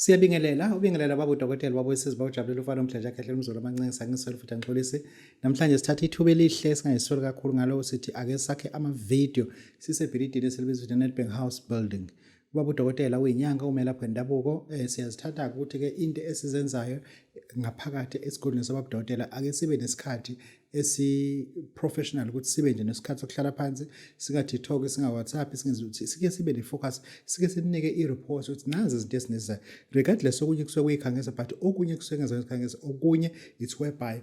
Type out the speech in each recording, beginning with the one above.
Siyabingelela, ubingelela baba udokotela baba wesizwe bawujabulela ufana umdlaja khehlela umzolo amancengisa ngiswele futhi angixolisi. Namhlanje sithatha ithuba elihle singayisweli kakhulu ngalo sithi ake sakhe ama-video sisebhilidini esilibiza ukuthi Nedbank House Building. Ubaba udokotela uyinyanga umelaphi wendabuko. Siyazithatha ukuthi ke into esizenzayo ngaphakathi esigodlweni sababa udokotela ake sibe nesikhathi esi-professional ukuthi sibe nje nesikhathi sokuhlala phansi, singa-TikTok, singa-WhatsApp, singenzi, sike sibe ne-focus, sike sinike i-report ukuthi nazi izinto esinezayo, regardless okunye kusuke kuyikhangisa, but okunye kusuke kungezayo, okunye it's whereby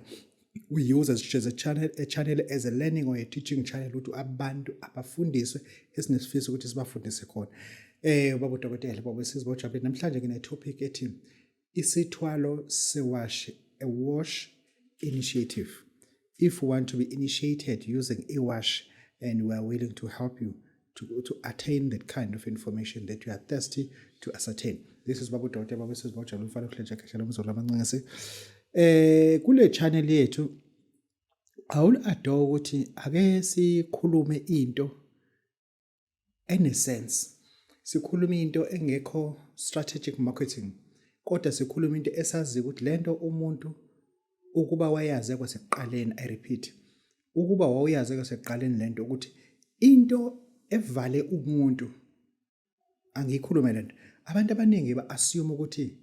we use as a channel as a learning or a teaching channel ukuthi abantu abafundiswe esinesifiso ukuthi sibafundise khona. Baba udokotela baba sizwe bawujabulile, namhlanje ngine topic ethi isithwalo sewashi, a wash initiative. If you want to be initiated using a wash, and we are willing to help you to attain that kind of information that you are thirsty to ascertain. This is baba udokotela baba sizwe bawujabulile umfana ohletsha khehlela umzolo amancingisi. Kule channel yethu awul adore ukuthi ake sikhulume into enesense, sikhuluma into engekho strategic marketing, kodwa sikhuluma into esaziyo ukuthi lento umuntu ukuba wayazi kwasekuqaleni. I repeat, ukuba wawuyazi kwasekuqaleni lento ukuthi into evale umuntu. Angiyikhulume lento. Abantu abaningi ba-assume ukuthi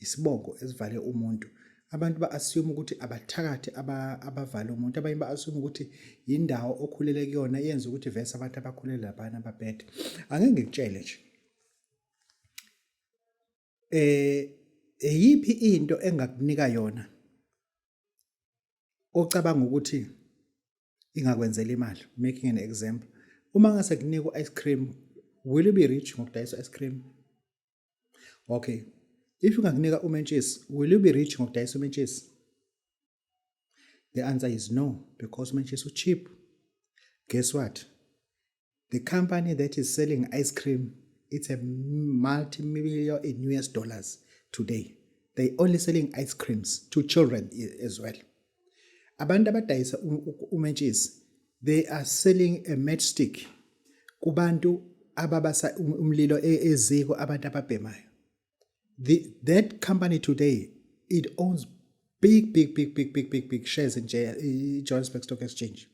isibongo esivale umuntu, abantu ba-assume ukuthi abathakathi abavale umuntu, abanye ba-assume ukuthi indawo okhulele kuyona yenza ukuthi vese abantu abakhulele laphana babhede. Angeke ngikutshele nje, eyiphi into engakunika yona ocabanga ukuthi ingakwenzela imali? Making an example, uma ngase kunikwa ice cream, will you be rich ngokudayisa ice cream? Okay, if ungakunika umentshisi, will you be rich ngokudayisa umentshisi? The answer is no, because umentshisi cheap. Guess what? The company that is selling ice cream, it's a multi-million in US dollars today. They only selling ice creams to children as well. Abantu abadayisa umentshisi, they are selling a matchstick kubantu ababasa umlilo eziko, abantu ababhemayo. The that company today, it owns big, big, big, big, big, big, big shares in Johannesburg Stock Exchange.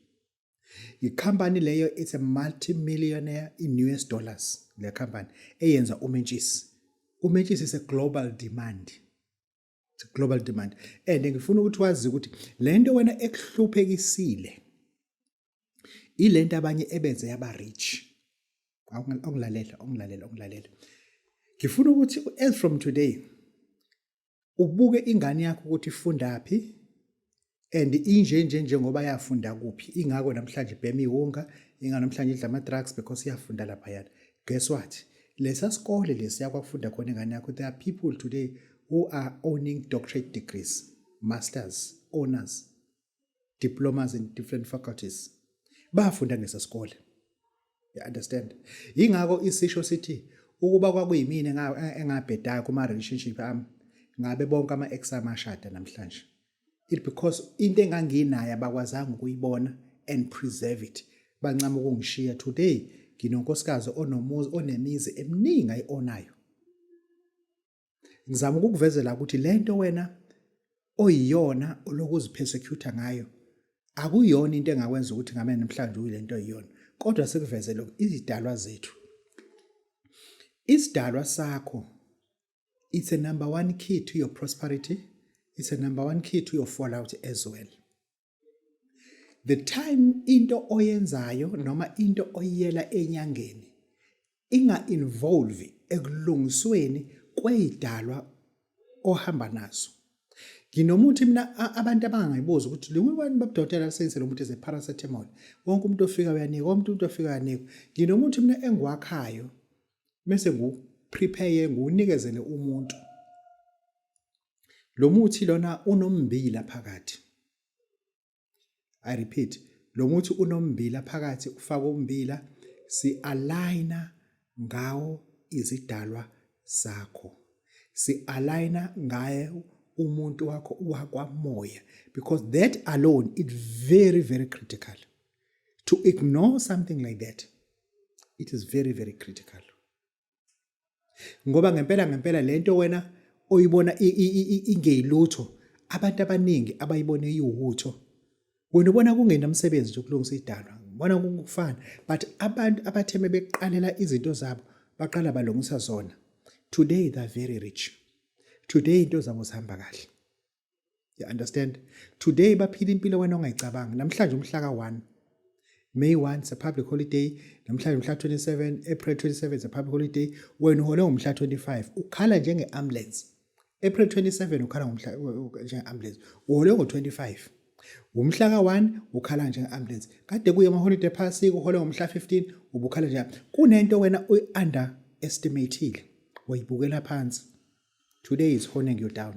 I-company leyo, it's a multi-millionaire in US dollars, le company eyenza umentshisi. Umentshisi is a global demand, it's a global demand. And ngifuna ukuthi wazi ukuthi lento wena ekuhluphekisile ilento abanye ebenze yaba rich. Awungilalela, ungilalela, ungilalela. Ngifuna ukuthi as from today ubuke ingane yakho ukuthi ifundaphi and inje nje njengoba yafunda kuphi, ingako namhlanje ibhema iwunga, ingako namhlanje idla ama-drugs, because iyafunda laphayana. Guess what? Lesa sikole lesiya kwakufunda khona ingane yakho, there are people today who are owning doctorate degrees, masters, honors, diplomas in different faculties, bafunda kulesa sikole. You understand? Ingako isisho sithi ukuba kwakuyimina engabhedayo kuma relationship ami, ngabe bonke ama ex amashada namhlanje. It because into enganginayo abakwazanga ukuyibona and preserve it, bancama ukungishiya. Today nginonkosikazi onomuzi, onemizi eminingi ayi-onayo. Ngizama ukukuvezela ukuthi lento wena oyiyona olokuzipersecute ngayo akuyona into engakwenza ukuthi ngabe namhlanje uyilento oyiyona, kodwa sikuvezele izidalwa zethu. Isidalwa sakho, it's a number one key to your prosperity, it's a number one key to your fallout as well. The time into oyenzayo noma into oyiyela enyangeni inga involve ekulungisweni kwezidalwa ohamba nazo. Nginomuthi mina, abantu abangayibuza ukuthi liwani babudokotela lisebenzise lo muthi, ze paracetamol, wonke umuntu ofika uyanikwa, wonke umuntu ofika uyanikwa. Nginomuthi mina engiwakhayo bese ngiwuprepare, ngiwunikezele umuntu. Lo muthi lona unommbila phakathi. I repeat, lo muthi unommbila phakathi. Ufaka ummbila, si-aligna ngawo izidalwa zakho, si-aligna ngaye umuntu wakho wakwamoya, because that alone is very, very critical. To ignore something like that, it is very, very critical, ngoba ngempela ngempela lento wena oyibona ingeyilutho abantu abaningi abayibona iyiwutho. Wena ubona kungenamsebenzi nje ukulungisa idalwa, ubona kukufana, but abantu abatheme beqalela izinto zabo baqala balungisa zona. Today they are very rich. Today into zabo zihamba kahle. You understand? Today baphila impilo wena ongayicabangi. Namhlanje umhla ka-1 May 1 it's a public holiday. Namhlanje umhla 27 April 27 it's a public holiday. Wena uhole ngomhla 25 ukhala njenge-ambulance. April 27 ukhala ngomhla njenge-ambulance. Uhole ngo-25. Umhla ka-1 ukhala njenge-ambulance. Kade kuye ama-holiday phasika uhole ngomhla 15 ubukhala nje. Kunento wena uyi-underestimateile. Wayibukela phansi. Today is honing you down.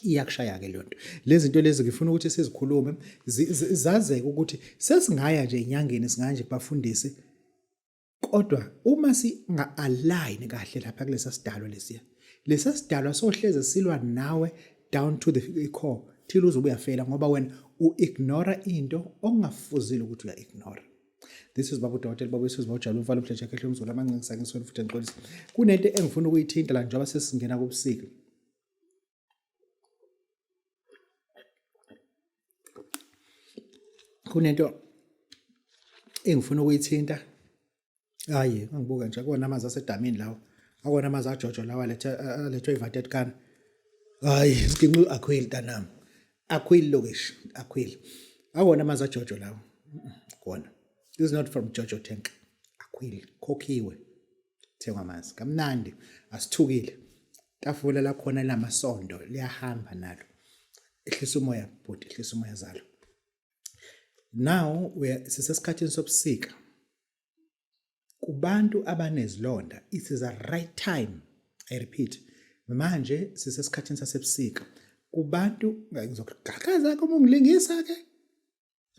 Iyakushaya-ke leyo nto. Lezi zinto lezi ngifuna ukuthi sizikhulume zazeke ukuthi sesingaya nje enyangeni singaya nje kubafundisi kodwa uma singa-align kahle lapha kulesa sidalwa lesiya lesa sidalwa sohleze silwa nawe down to the core till uze uyafela ngoba wena u-ignora into ongafuzile ukuthi uya-ignora. This is Babu Dokotela Babu Isizwe Bawujabula umfana omhle nje umzulu amancinci sakhe ngiswele futhi ngixolisa. Kunento engifuna ukuyithinta la njengoba sesingena kubusika. Kunento engifuna ukuyithinta. Hayi, ngibuka nje akona amanzi asedamini lawo. Akona amanzi ajojo lawa alethe alethwe ivatet kan. Hayi, siginqi akhweli tanami. Akhweli lokishi, akhweli. Akona amanzi ajojo lawo. Kona. This is not from Jojo tank. Akhweli, khokhiwe. Thengwa amanzi. Kamnandi, asithukile. Tafula lakhona lamasondo liyahamba nalo. Ehlisa umoya bhuti, ehlisa umoya zalo. Now we are sisesikhathini sobusika. Kubantu abanezilonda it is a right time. I repeat. Manje sisesikhathini sasebusika. Kubantu ngizokugagaza ke uma ungilingisa ke.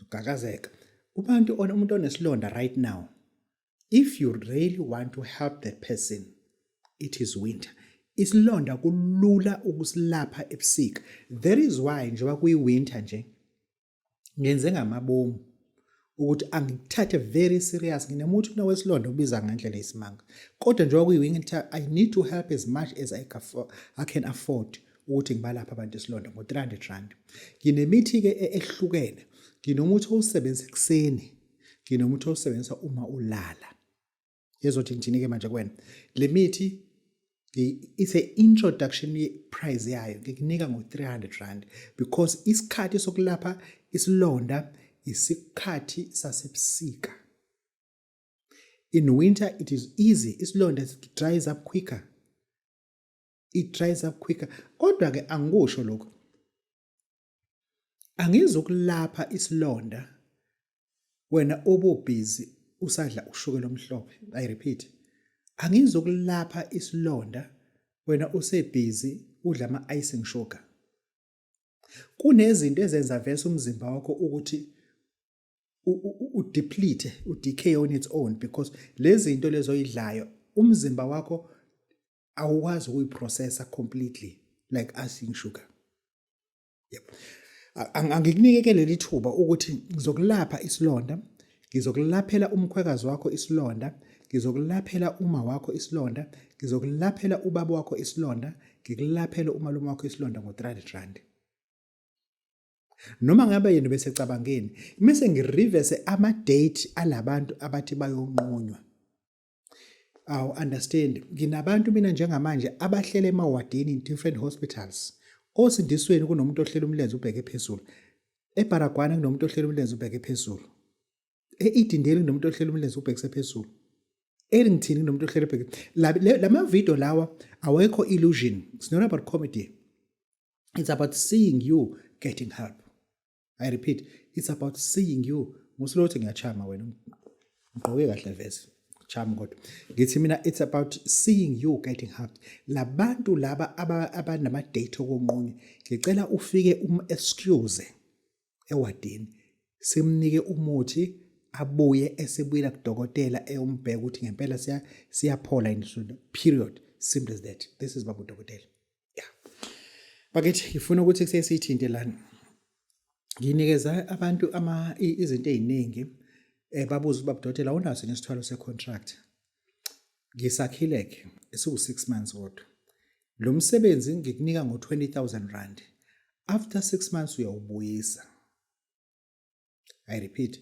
Ugagazeka. Kubantu umuntu onesilonda right now. If you really want to help that person, it is winter. Isilonda kulula ukusilapha ebusika. That is why njengoba kuyi-winter nje ngenze ngamabomu ukuthi angithathe very serious nginemuthi mina wesilonda obiza ngendlela eyisimanga kodwa njengoba kuyi-winter I need to help as much as I can afford ukuthi ngibalaphe abantu isilonda ngo-300 rand. Nginemithi-ke ehlukene, nginomuthi owusebenzisa ekuseni, nginomuthi owusebenzisa uma ulala. Yezothi ngithini-ke manje kuwena, le mithi it's a introduction price yayo ngikunika ngo-300 rand because isikhathi sokulapha isilonda isikhathi sasebusika. In winter it is easy, isilonda dries up quicker. It dries up quicker. Kodwa ke angikusho lokho. Angizukulapha isilonda wena obubhizi usadla ushukela omhlophe. I repeat. Angizukulapha isilonda wena usebhizi udla ama icing sugar. Kunezinto ezenza vese umzimba wakho ukuthi udeplete, udecay on its own because lezi zinto lezo oyidlayo umzimba wakho awukwazi ukuyiprocessa completely like icing sugar. Yep. Angikunike ke leli thuba ukuthi ngizokulapha isilonda, ngizokulaphela umkhwekazi wakho isilonda, ngizokulaphela uma wakho isilonda, ngizokulaphela ubaba wakho isilonda, ngikulaphele umalume wakho isilonda ngo-300 rand. Noma ngabe yena ubesecabangeni, mese ngireverse ama-date alabantu abathi bayonqunywa. Awu understand, nginabantu mina njengamanje abahlele emawadini in different hospitals. Osindisweni kunomuntu ohlele umlenze ubheke phezulu. EBaragwana kunomuntu ohlele umlenze ubheke phezulu. E-Edendale kunomuntu ohlele umlenze ubhekise phezulu. Ellington kunomuntu ohlele ubheke. Lama video lawa awekho illusion. It's not about comedy. It's about seeing you getting help. I repeat, it's about seeing you. Musulothi ngiyachama wena. Ngigqoke kahle vese. Chama kodwa. Ngithi mina it's about seeing you getting help. Labantu laba abanama date okunqunywa, ngicela ufike um excuse ewadini. Simnike umuthi abuye esebuyela kudokotela eyombheka ukuthi ngempela siya siyaphola yini period. Simple as that. This is Babu Dokotela. Yeah. Bakithi ngifuna ukuthi kusesithinte lana. Nginikeza abantu ama izinto eziningi eh babuza ubaba dokotela awunaso nesithwalo se contract. Ngisakhile ke esiwu 6 months kodwa. Lo msebenzi ngikunika ngo-R20 000. After 6 months uyawubuyisa. I repeat,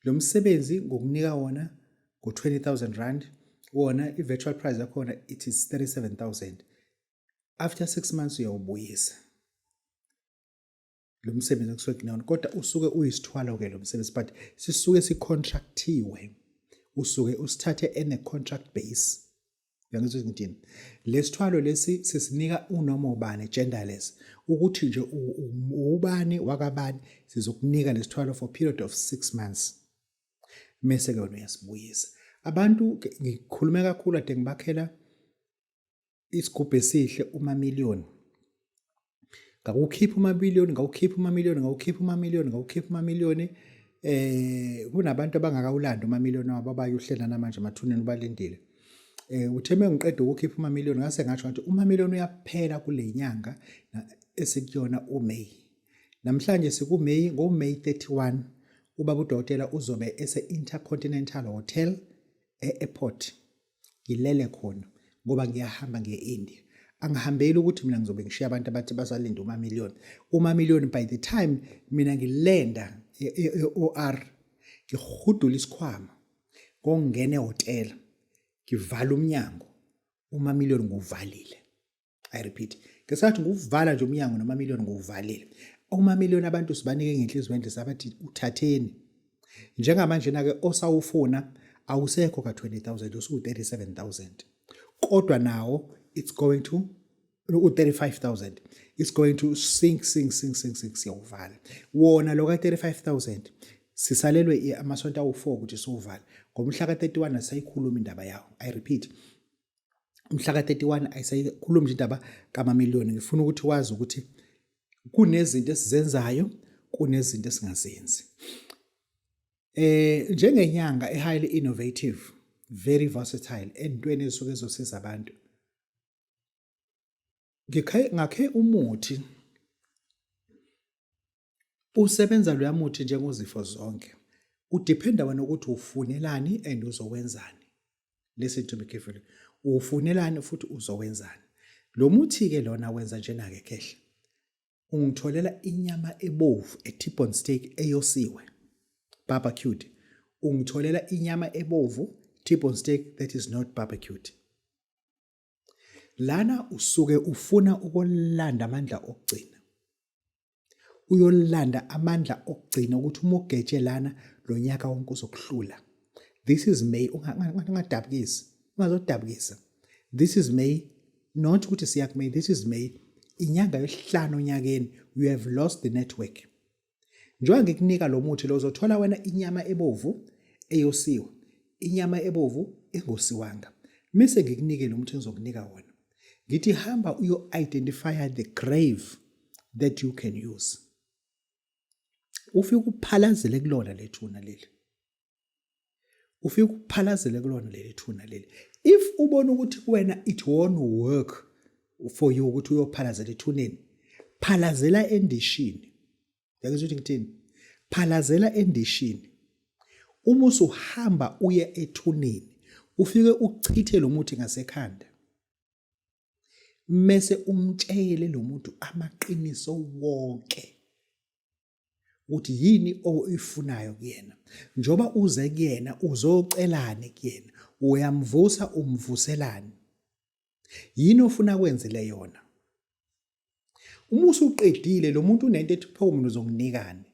lo msebenzi ngokunika wona ngo-R20 000, wona i-virtual price yakhona, it is 37 000. After 6 months uyawubuyisa lo msebenzi okusuke kunawo, kodwa usuke uyisithwalo-ke lo msebenzi, but sisuke sicontractiwe, usuke usithathe ene contract base. Uyangizwa ukuthi ngithini? Lesithwalo lesi sisinika unoma ubani, genderless, ukuthi nje ubani wakabani, sizokunika lesithwalo for period of 6 months, mese ke wena uyasibuyisa. Abantu ngikhulume kakhulu ade ngibakhela isigubhu esihle umamiliyoni, ngakukhipha umamiliyoni, ngawukhipha umamiliyoni, ngawukhipha umamiliyoni, ngawukhipha umamiliyoni. Kunabantu abangakawulandi umamiliyoni wabo, abayuhlela namanje emathuneni, ubalindile. Uthe mengiqeda ukukhipha umamiliyoni, ngase ngasho ngathi umamiliyoni uyaphela kule nyanga esikuyona, uMay. Namhlanje sikuMay, ngoMay 31 ubaba udokotela uzobe ese Intercontinental Hotel e-airport, ngilele khona ngoba ngiyahamba ngiye e-India. Angihambeli ukuthi mina ngizobe ngishiya abantu abathi basalinde umamiliyoni. Umamiliyoni, by the time mina ngilenda e-OR, ngihudula isikhwama ngongena ehhotela, ngivala umnyango, umamiliyoni ngiwuvalile. I repeat, ngesikhathi ngiwuvala nje umnyango nomamiliyoni ngiwuvalile. Umamiliyoni abantu sibanike ngenhliziyo enhle, sabathi uthatheni. Njengamanje na-ke osawufuna awusekho ka-20 000, usuwu-37 000, kodwa nawo it's going to u-35 000, it's going to sink, sink, sink, sink, sink. Siyawuvala wona lo ka-35 000. Sisalelwe amasonto awu-4 ukuthi siwuvale. Ngomhla ka-31 asayikhuluma indaba yawo. I repeat, umhla ka-31 ayisayikhulumi nje indaba kamamiliyoni. Ngifuna ukuthi wazi ukuthi kunezinto esizenzayo, kunezinto esingazenzi. Njengenyanga e-highly innovative, very versatile entweni ezisuke ezosiza abantu, ngikhe ngakhe umuthi usebenza loya muthi njengozifo zonke. Udependa wena ukuthi ufunelani and uzowenzani. Listen to me carefully, ufunelani futhi uzowenzani lo muthi ke lona? Wenza njena ke khehle: ungitholela inyama ebovu, a T-bone steak eyosiwe, barbecued. Ungitholela inyama ebovu, T-bone steak that is not barbecued. Lana usuke ufuna ukulanda amandla okugcina, uyolanda amandla okugcina ukuthi uma ugeje lana lo nyaka wonke uzokuhlula. This is May, ungadabukisi, ungazodabukisa. This is May, not ukuthi siya ku-May. This is May, inyanga yosihlanu onyakeni. You have lost the network. Njengoba ngikunika lo muthi lo, uzothola wena inyama ebovu eyosiwe, inyama ebovu engosiwanga. Mise ngikunike lo muthi engizokunika wona, ngithi hamba uyo-identify the grave that you can use, ufike uphalazele kulona lethuna leli, ufike uphalazele kulona leli thuna leli. If ubona ukuthi kuwena it won't work for you ukuthi uyophalazela ethuneni, phalazela endishini. Yakuzwa ukuthi ngithini? Phalazela endishini. Uma usuhamba uye ethuneni, ufike uchithe lo muthi ngasekhanda, mese umtshele lo muntu amaqiniso wonke ukuthi yini oyifunayo kuyena, njoba uze kuyena uzocelani kuyena, uyamvusa, umvuselani, yini ofuna kwenzele yona. Uma usuqedile, lo muntu unento ethi, "Pho mina uzonginikani?"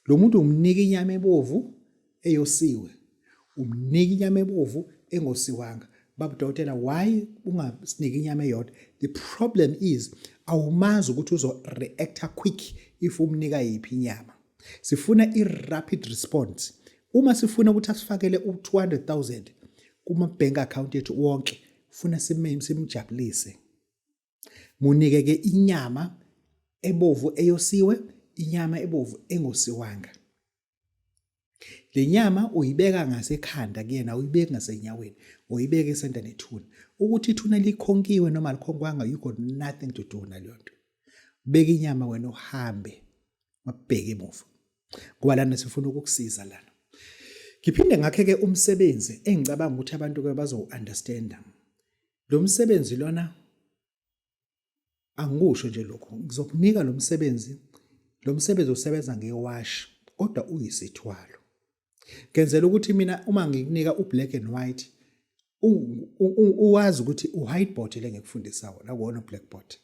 Lo muntu umnika inyama ebovu eyosiwe, umnika inyama ebovu engosiwanga. Baba dokotela, why ungasiniki inyama eyodwa? The problem is awumazi ukuthi uzo reacta quick if umnika yiphi inyama. Sifuna i-rapid response. Uma sifuna ukuthi asifakele u-200 000 kuma bank account yethu wonke, funa simjabulise. Munike ke inyama ebovu eyosiwe, inyama ebovu engosiwanga. Le nyama uyibeka ngasekhanda kuyena, uyibeki ngasenyaweni, uyibeka esenta nethuna. Ukuthi ithuna likhonkiwe noma alikhonkwanga, you got nothing to do naleyo nto. Beka inyama wena, uhambe, mabheke emuva, ngoba lana sifuna ukukusiza lana. Ngiphinde ngakhe ke umsebenzi engicabanga ukuthi abantu ke bazowu-understanda lo msebenzi lona. Angikusho nje lokho, ngizokunika lo msebenzi, lo msebenzi usebenza ngewashi kodwa uyisithwalo. Ngenzela ukuthi mina uma ngikunika u-black and white uwazi ukuthi u-whiteboard le ngikufundisa wona akuwona u-blackboard.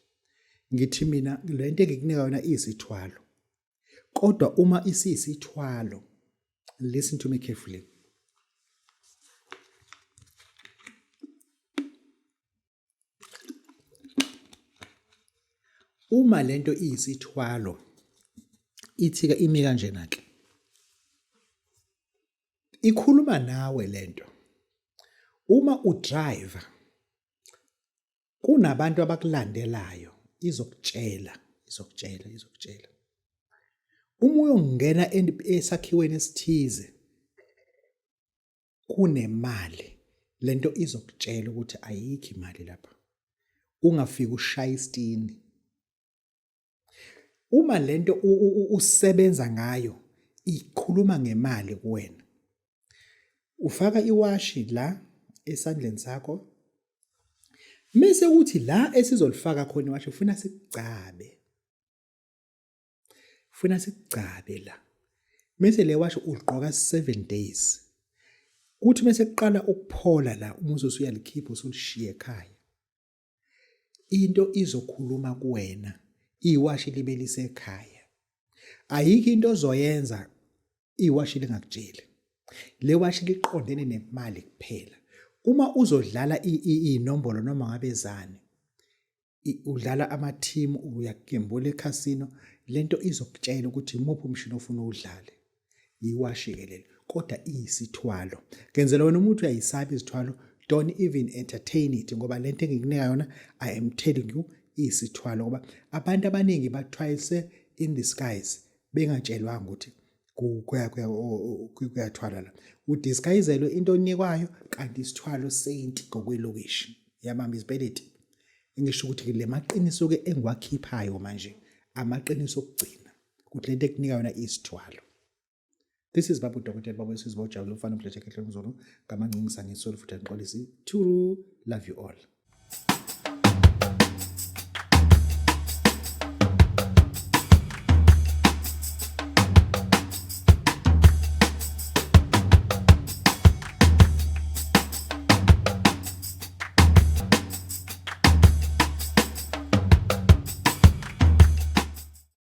Ngithi mina le nto engikunika yona iyisithwalo. Kodwa uma isiyisithwalo, listen to me carefully. Uma lento iyisithwalo ithi ke imi kanjena ke ikhuluma nawe lento uma udriver kunabantu abakulandelayo izokutshela izokutshela izokutshela uma uyongena esakhiweni esithize kunemali lento izokutshela ukuthi ayikho imali lapha ungafiki ushaya isitini uma lento usebenza ngayo ikhuluma ngemali kuwena ufaka iwashi la esandleni sakho mese kuthi la esizolifaka khona iwashi ufuna sikugcabe funa sikugcabe la mese le washo uligqoka 7 days kuthi mese kuqala ukuphola la umuzi usuyalikhipha usulishiya ekhaya into izokhuluma kuwena iwashi libe lisekhaya ayikho into ozoyenza iwashi lingakutsheli le washi liqondene nemali kuphela uma uzodlala inombolo noma ngabe zani udlala ama-team uyagembula ekhasino lento izokutshela ukuthi imuphi umshini ofuna uwudlale yiwashi-ke lelo kodwa iyisithwalo ngenzela wena umuntu uyayisaba izithwalo don't even entertain it ngoba lento engikunika yona i am telling you iyisithwalo ngoba abantu abaningi bathwayise in the skies bengatshelwanga ukuthi kuyathwala la udisguiselwe into onikwayo kanti isithwalo saint ngokwelokishi yabamba izipeleti ngisho ukuthi le maqiniso ke engiwakhiphayo manje amaqiniso okugcina ukuthi lento ekunika yona isithwalo This is Babu Dokotela Babu Sizwe Bawujabule umfana umdletshe Khehle Mzulu ngamangcingisa ngisolo futhi angixolisi. Thuru love you all.